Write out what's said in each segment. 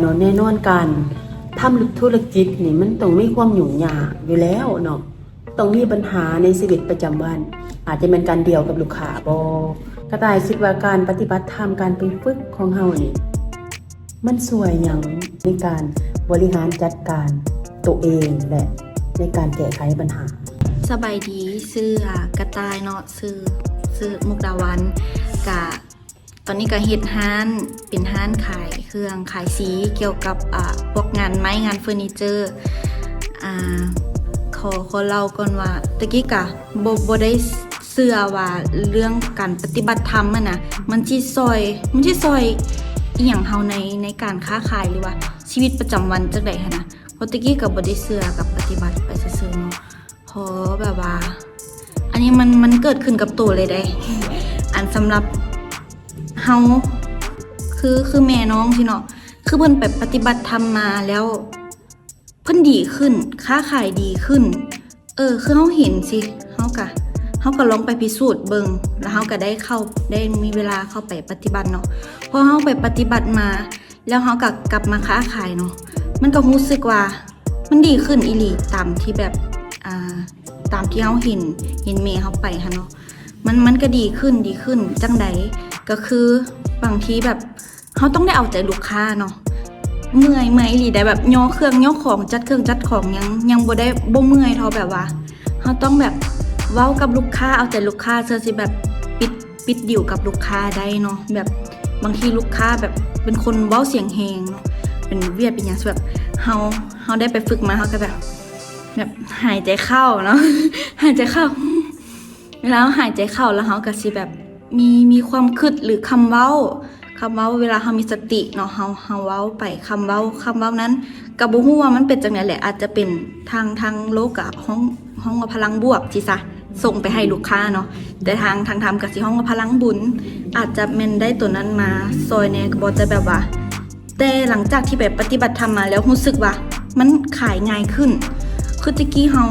ເນາະ ແນ່ນອນການທຳທຸລະກິດນີ້ມັນຕ້ອງມີຄວາມຫຍຸ້ງຍາກຢູ່ແລ້ວເນາະ ຕ້ອງມີບັນຫາໃນຊີວິດປະຈຳວັນ ອາດຈະແມ່ນການດຽວກັບລູກຄ້າບໍ ກະຕ່າຍຄິດວ່າການປະຕິບັດທຳ ການໄປຝຶກຂອງເຮົານີ້ ມັນຊ່ວຍຫຍັງໃນການບໍລິຫານຈັດການໂຕເອງ ແລະ ໃນການແກ້ໄຂບັນຫາ? ສະບາຍດີ ຊື່ ອາ ກະຕ່າຍເນາະ ຊື່ ຊື່ມຸກດາວັນ ກະ ຕອນນີ້ກະເຮັດຮ້ານ ເປັນຮ້ານຂາຍເຄື່ອງຂາຍສີ ກ່ຽວກັບ ອາ ພວກງານໄມ້ ງານເຟີນີເຈີ ອາ ຂໍ ຂໍເລົ່າກ່ອນວ່າ ແຕ່ກີ້ກະບໍ່ ບໍ່ໄດ້ເຊື່ອວ່າເລື່ອງການປະຕິບັດທຳຫັ້ນນະ ມັນຊິຊ່ອຍ ມັນຊິຊ່ອຍອີ່ຫຍັງເຮົາໃນ ໃນການຄ້າຂາຍ ຫຼືວ່າຊີວິດປະຈຳວັນຈັ່ງໃດຫັ້ນນະ ເພາະແຕ່ກີ້ກະບໍ່ໄດ້ເຊື່ອ ກະປະຕິບັດໄປຊື່ໆເນາະ. ເພາະແບບວ່າ ອັນນີ້ມັນ ມັນເກີດຂຶ້ນກັບໂຕເລີຍເດ້ ອັນສຳລັບເຮົາ ຄື ຄືແມ່ນ້ອງຊີ້ເນາະ ຄືເພິ່ນໄປປະຕິບັດທຳມາແລ້ວ ເພິ່ນດີຂຶ້ນ ຄ້າຂາຍດີຂຶ້ນ ເອີ ຄືເຮົາເຫັນຊີ້ ເຮົາກະ ເຮົາກະລອງໄປພິສູດເບິ່ງ ແລ້ວເຮົາກະໄດ້ເຂົ້າ ໄດ້ມີເວລາເຂົ້າໄປປະຕິບັດເນາະ ພໍເຮົາໄປປະຕິບັດມາ ແລ້ວເຮົາກະກັບມາຄ້າຂາຍເນາະ ມັນກະຮູ້ສຶກວ່າມັນດີຂຶ້ນອີ່ຫຼີ ຕາມທີ່ແບບ ອາ ຕາມທີ່ເຮົາເຫັນ ເຫັນແມ່ເຮົາໄປຫັ້ນເນາະ ມັນ ມັນກະດີຂຶ້ນ ດີຂຶ້ນຈັ່ງໃດ ກະຄືບາງທີແບບເຮົາຕ້ອງໄດ້ເອົາໃຈລູກຄ້າເນາະ ເມື່ອຍ ເມື່ອຍອີ່ຫຼີໄດ໋ ແບບຍໍເຄື່ອງຍໍຂອງ ຈັດເຄື່ອງຈັດຂອງ ຍັງ ຍັງບໍ່ໄດ້ ບໍ່ເມື່ອຍເທົ່າແບບວ່າ ເຮົາຕ້ອງແບບເວົ້າກັບລູກຄ້າ ເອົາໃຈລູກຄ້າ ເພື່ອຊິແບບປິດ ປິດດີວກັບລູກຄ້າໄດ້ເນາະ ແບບບາງທີລູກຄ້າແບບເປັນຄົນເວົ້າສຽງແຮງເນາະ ເປັນຫວຽດເປັນຫຍັງ ແບບເຮົາ ເຮົາໄດ້ໄປຝຶກມາ ເຮົາກະແບບ ແບບຫາຍໃຈເຂົ້າເນາະ ຫາຍໃຈເຂົ້າ ເວລາເຮົາຫາຍໃຈເຂົ້າ ແລ້ວເຮົາກະຊິແບບມີ ມີຄວາມຄິດ ຫຼື ຄຳເວົ້າ ຄຳເວົ້າ ເວລາເຮົາມີສະຕິເນາະ ເຮົາ ເຮົາເວົ້າໄປ ຄຳເວົ້າ ຄຳເວົ້ານັ້ນ ກະບໍ່ຮູ້ວ່າມັນເປັນຈັ່ງໃດແຫຼະ ອາດຈະເປັນທາງ ທາງໂລກກະຮ້ອງ ຮ້ອງວ່າພະລັງບວກຊີ້ຊະ ສົ່ງໄປໃຫ້ລູກຄ້າເນາະ ແຕ່ທາງ ທາງທຳກະຊິຮ້ອງວ່າພະລັງບຸນ ອາດຈະແມ່ນໄດ້ໂຕນັ້ນມາຊ່ອຍແດ່ກະບໍ່ ແຕ່ແບບວ່າ ແຕ່ຫຼັງຈາກທີ່ໄປປະຕິບັດທຳມາແລ້ວ ຮູ້ສຶກວ່າມັນຂາຍງ່າຍຂຶ້ນ ຄືແຕ່ກີ້ເຮົາ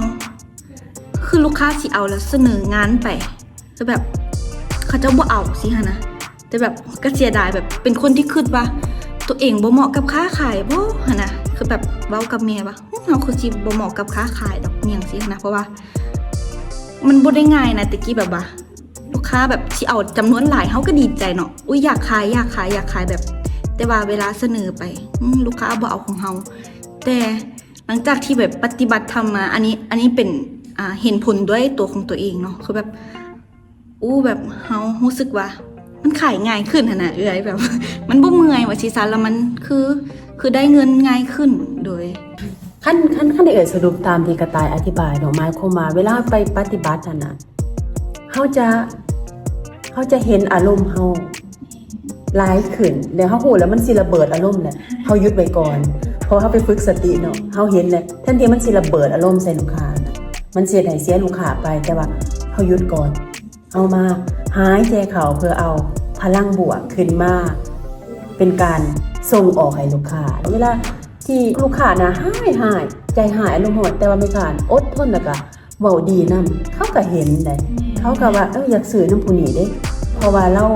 ຄືລູກຄ້າຊິເອົາ ແລ້ວສະເໜີງານໄປ ແຕ່ແບບເຂົາເຈົ້າບໍ່ເອົາຊີ້ຫັ້ນນະ ແຕ່ແບບກະເສຍດາຍ ແບບເປັນຄົນທີ່ຄິດວ່າໂຕເອງບໍ່ເໝາະກັບຄ້າຂາຍບໍຫັ້ນນະ ຄືແບບເວົ້າກັບແມ່ວ່າ ເຮົາຄືຊິບໍ່ເໝາະກັບຄ້າຂາຍດອກ ອີ່ຫຍັງຊີ້ຫັ້ນນະ ເພາະວ່າມັນບໍ່ໄດ້ງ່າຍນະ ແຕ່ກີ້ແບບວ່າລູກຄ້າແບບຊິເອົາຈຳນວນຫຼາຍ ເຮົາກະດີໃຈເນາະ ອຸ້ຍ ຢາກຂາຍ ຢາກຂາຍ ຢາກຂາຍ ແບບ ແຕ່ວ່າເວລາສະເໜີໄປ ອືມ ລູກຄ້າບໍ່ເອົາຂອງເຮົາ ແຕ່ ຫຼັງຈາກທີ່ແບບປະຕິບັດທຳມາ ອັນນີ້ ອັນນີ້ເປັນ ອາ ເຫັນຜົນດ້ວຍຕົວຂອງຕົວເອງເນາະ ຄືແບບ ໂອ້ ແບບເຮົາຮູ້ສຶກວ່າມັນຂາຍງ່າຍຂຶ້ນຫັ້ນນະເອື້ອຍ ແບບມັນບໍ່ເມື່ອຍວ່າຊີ້ຊັ້ນ ແລ້ວມັນຄື ຄືໄດ້ເງິນງ່າຍຂຶ້ນ ໂດຍ ຄັນ ຄັນ ຄັນໃຫ້ເອື້ອຍສະຫຼຸບຕາມທີ່ກະຕ່າຍອະທິບາຍເນາະ ໝາຍຄວາມວ່າເວລາເຮົາໄປປະຕິບັດຫັ້ນນະ ເຮົາຈະ ເຮົາຈະເຫັນອາລົມເຮົາຫຼາຍຂຶ້ນ ແລ້ວເຮົາຮູ້ແລ້ວມັນຊິລະເບີດອາລົມແຫຼະ ເຮົາຢຸດໄວ້ກ່ອນ ເພາະເຮົາໄປຝຶກສະຕິເນາະ ເຮົາເຫັນແລ້ວ ແທນທີ່ມັນຊິລະເບີດອາລົມໃສ່ລູກຄ້ານະ ມັນຊິເຮັດໃຫ້ເສຍລູກຄ້າໄປ ແຕ່ວ່າເຮົາຢຸດກ່ອນ ເຮົາມາຫາຍໃຈເຂົ້າເພື່ອເອົາພະລັງບວກຂຶ້ນມາ ເປັນການສົ່ງອອກໃຫ້ລູກຄ້າ ເວລາທີ່ລູກຄ້ານະຮ້າຍໆ ໃຈຮ້າຍ ອາລົມຮ້ອນ ແຕ່ວ່າແມ່ຄ້າອົດທົນ ແລ້ວກະ ເວົ້າດີນຳ ເຂົາກະເຫັນໄດ໋ ເຂົາກະວ່າ ເອີ ຢາກຊື້ນຳຜູ້ນີ້ເດ້ ເພາະວ່າລາວ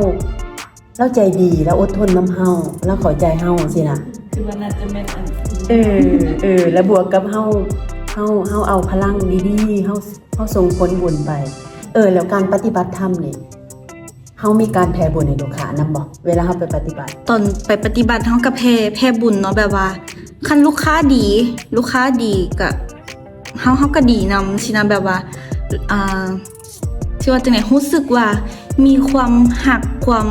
ລາວໃຈດີ ລາວອົດທົນນຳເຮົາ ລາວເຂົ້າໃຈເຮົາຊີ້ນະ ຄືວ່າໜ້າຈະແມ່ນອັນ ເອີ ເອີ ແລ້ວບວກກັບເຮົາ ເຮົາ ເຮົາເອົາພະລັງດີໆ ເຮົາ ເຮົາສົ່ງຜົນບຸນໄປ ເອີ ແລ້ວການປະຕິບັດທຳນີ້ ເຮົາມີການແຜ່ບຸນໃຫ້ລູກຄ້ານຳບໍ່ ເວລາເຮົາໄປປະຕິບັດ? ຕອນໄປປະຕິບັດເຮົາກະແຜ່ ແຜ່ບຸນເນາະ ແບບວ່າຄັນລູກຄ້າດີ ລູກຄ້າດີກະ ເຮົາ ເຮົາກະດີນຳຊີ້ນະ ແບບວ່າ ອ່າ ຊິວ່າຈັ່ງໃດ ຮູ້ສຶກວ່າມີຄວາມຮັກ ຄວາມ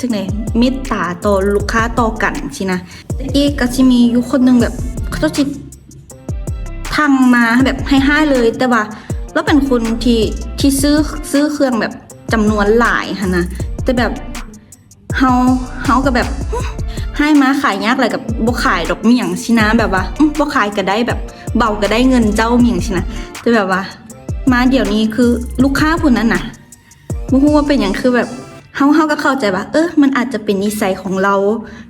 ຈັ່ງໃດ ເມດຕາຕໍ່ລູກຄ້າຕໍ່ກັນຊີ້ນະ ແຕ່ກີ້ກະຊິມີຢູ່ຄົນໜຶ່ງແບບ ເຂົາເຈົ້າຊິທັງມາແບບຮ້າຍໆເລີຍ ແຕ່ວ່າລາວເປັນຄົນທີ່ ທີ່ຊື້ ຊື້ເຄື່ອງແບບຈຳນວນຫຼາຍຫັ້ນນະ ແຕ່ແບບ ເຮົາ ເຮົາກະແບບ ຮ້າຍມາຂາຍຍາກຫຼາຍກະບໍ່ຂາຍດອກ ມີຫຍັງຊີ້ນະ ແບບວ່າ ບໍ່ຂາຍກະໄດ້ ແບບເບົາກະໄດ້ເງິນເຈົ້າ ມີຫຍັງຊີ້ນະ ແຕ່ແບບວ່າ ມາດຽວນີ້ຄືລູກຄ້າຜູ້ນັ້ນນະ ບໍ່ຮູ້ວ່າເປັນຫຍັງ ຄືແບບ ເຮົາ ເຮົາກະເຂົ້າໃຈວ່າ ເອີ ມັນອາດຈະເປັນນິໄສຂອງລາວ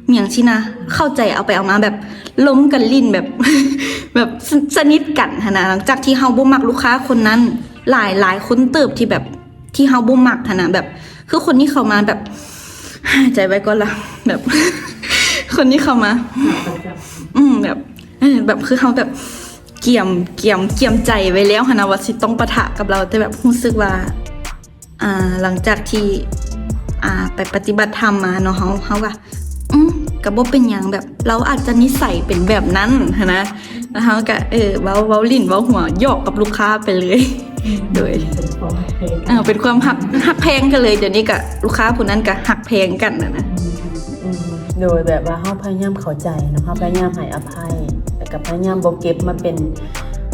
ມີຫຍັງຊີ້ນະ ເຂົ້າໃຈ ເອົາໄປເອົາມາແບບລົມກັນຫຼິ້ນ ແບບ ແບບສະ ສະໜິດກັນຫັ້ນນະ ຫຼັງຈາກທີ່ເຮົາບໍ່ມັກລູກຄ້າຄົນນັ້ນ ຫຼາຍ ຫຼາຍຄົນເຕີບທີ່ແບບ ທີ່ເຮົາບໍ່ມັກຫັ້ນນະ ແບບ ຄືຄົນນີ້ເຂົ້າມາແບບ ຫາຍໃຈໄວ້ກ່ອນລະ ແບບ ໂຄ ຕອນນີ້ເຂົ້າມາ ອືມ ແບບ ເອີ ແບບຄືເຮົາແບບກຽມ ກຽມ ກຽມໃຈໄວ້ແລ້ວຫັ້ນນະ ວ່າຊິຕ້ອງປະທະກັບລາວ ແຕ່ແບບຮູ້ສຶກວ່າ ອ່າ ຫຼັງຈາກທີ່ ອ່າ ໄປປະຕິບັດທຳມາເນາະ ເຮົາ ເຮົາກໍ ອືມ ກໍບໍ່ເປັນຫຍັງ ແບບລາວອາດຈະນິໄສເປັນແບບນັ້ນຫັ້ນນະ ແລ້ວເຮົາກໍ ເອີ ເວົ້າ ເວົ້າຫຼິ້ນເວົ້າຫົວ ຢອກກັບລູກຄ້າໄປເລີຍ ໂດຍ ເປັນຄວາມຮັກແພງ ເອີ ເປັນຄວາມຮັກ ຮັກແພງກັນເລີຍ. ດຽວນີ້ກໍລູກຄ້າຜູ້ນັ້ນກໍຮັກແພງກັນຫັ້ນນະ. ອືມ ໂດຍ ແບບວ່າເຮົາພະຍາຍາມເຂົ້າໃຈເນາະ ເຮົາພະຍາຍາມໃຫ້ອະໄພ ແລ້ວກໍພະຍາຍາມບໍ່ເກັບມາເປັນ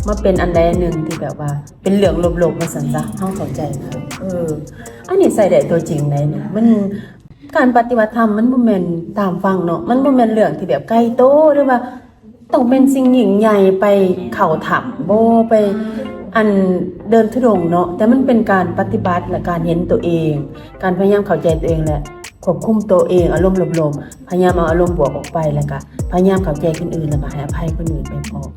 ມາເປັນອັນໃດອັນໜຶ່ງທີ່ແບບວ່າເປັນເລື່ອງລົບໆ ວ່າຊັ້ນຊະ. ເຮົາເຂົ້າໃຈເຂົາ ເອີ ອັນນີ້ໃຊ້ໄດ້ຕົວຈິງໃດນີ້ ມັນ ການປະຕິບັດທຳມັນບໍ່ແມ່ນຕາມຟັງເນາະ ມັນບໍ່ແມ່ນເລື່ອງທີ່ແບບໄກໂຕ ຫຼືວ່າຕ້ອງແມ່ນສິ່ງຍິ່ງໃຫຍ່ ໄປເຂົ້າຖ້ຳບໍ່ ໄປອັນເດີນທຸດົງເນາະ ແຕ່ມັນເປັນການປະຕິບັດ ແລະ ການເຫັນໂຕເອງ ການພະຍາຍາມເຂົ້າໃຈໂຕເອງ ແລະ ຄວບຄຸມໂຕເອງ ອາລົມລົບໆ ພະຍາຍາມເອົາອາລົມບວກອອກໄປ ແລ້ວກະພະຍາຍາມເຂົ້າໃຈຄົນອື່ນ ແລ້ວກະໃຫ້ອະໄພຄົນອື່ນໄປພ້ອມ.